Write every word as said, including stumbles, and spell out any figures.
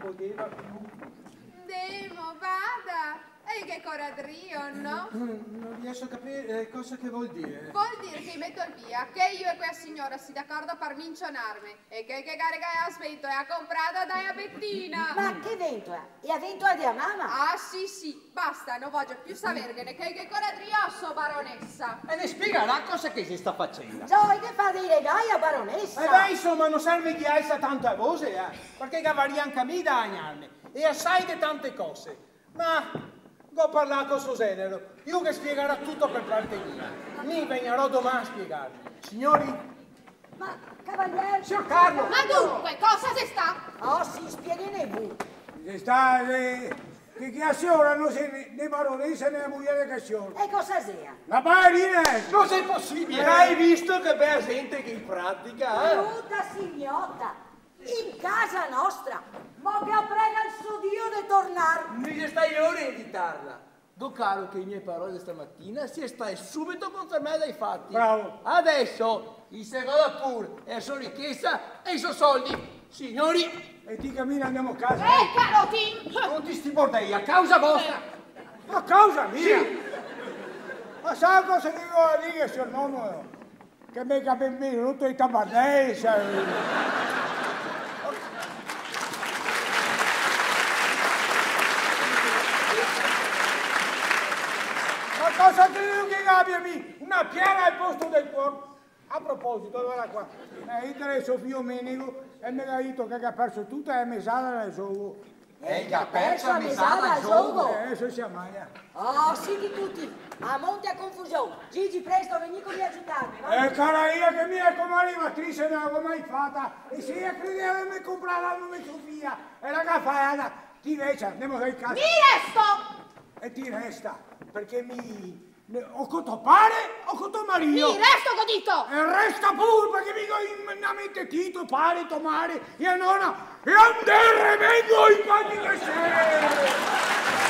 podeva più. Ndemo, vada! E che coradrio, no? Mm, no rieso a capir, eh, cosa che vol dir. Vol dir che i me tol via, che mi e quea siora si d'acordo par mincionarme, e che, che carega a sventola e a comprada da a Betina. Ma che ventola? E a ventola de a mama? Ah, sì, sì, basta, no vogio più saverghene, che, che coradrio, so baronesa. E ne spiegarà cosa che xe sta facenda. Già, e che fa dei regai a baronesa? Eh beh, insoma, no serve che i alsa tanto a voxe, eh, parché gavaria anca mi da lagnarme, e asai de tante cose. Ma go parlà co so xenero, lu ghe spiegarà tuto par parte mia. Mi vegnarò doman a spiegarme. Siori? Ma, cavalier... Sior Carlo! Ma dunque, cosa xe stà? Oh, sì, spieghene vu. Xe stà, eh, che, che a siora no xe né, né baronesa né a mujer de che sior. E cosa xea? Na balerina! No xe posibile! Eh. Gavì visto che bea xente che i pratica, eh? Bruta signota! In casa nostra? Ma che a prega el so Dio de tornar! Mi xe stà lori a invitarla. Go caro che e mie parole de stamatina sie stae subito confermade dai fati. Bravo. Adeso, i se goda pur e so richesa e i so soldi. Siori! E ti camina, ndemo a casa. Eh, caro ti! Tuti sti bordei, a causa vostra! A causa mia? Sì. Ma sa cosa che go da dir, sior nomo? Che me ga ben vegnù i tabardei, sa. Ma cosa te vol che gabia mi? Na piera al posto del cuor? A proposito, varda qua. Eh, interesa so fio Menego, e me ga dito che ga perso tuta la mesada del xogo. E el ga perso la mesada al xogo? Eh, adeso se la magna. Oh, siti tuti, a monte a confusion. Gigi, presto, vegnì co mi a giutarme, va. Eh, cara mia, che mi e comare Beatrice no la go mai fata. E se ela crede de averme comprà la nona Sofia, e la ga fata. Ti vecia, ndemo in casa. Mi resto! E ti resta, parché mi Ne-, o co to pare o co to marìo. Mi resto, go dito! E resta pur, parché mi go in, in mente ti, to pare, to mare, e a nona, e a ndere vengo i panni che se.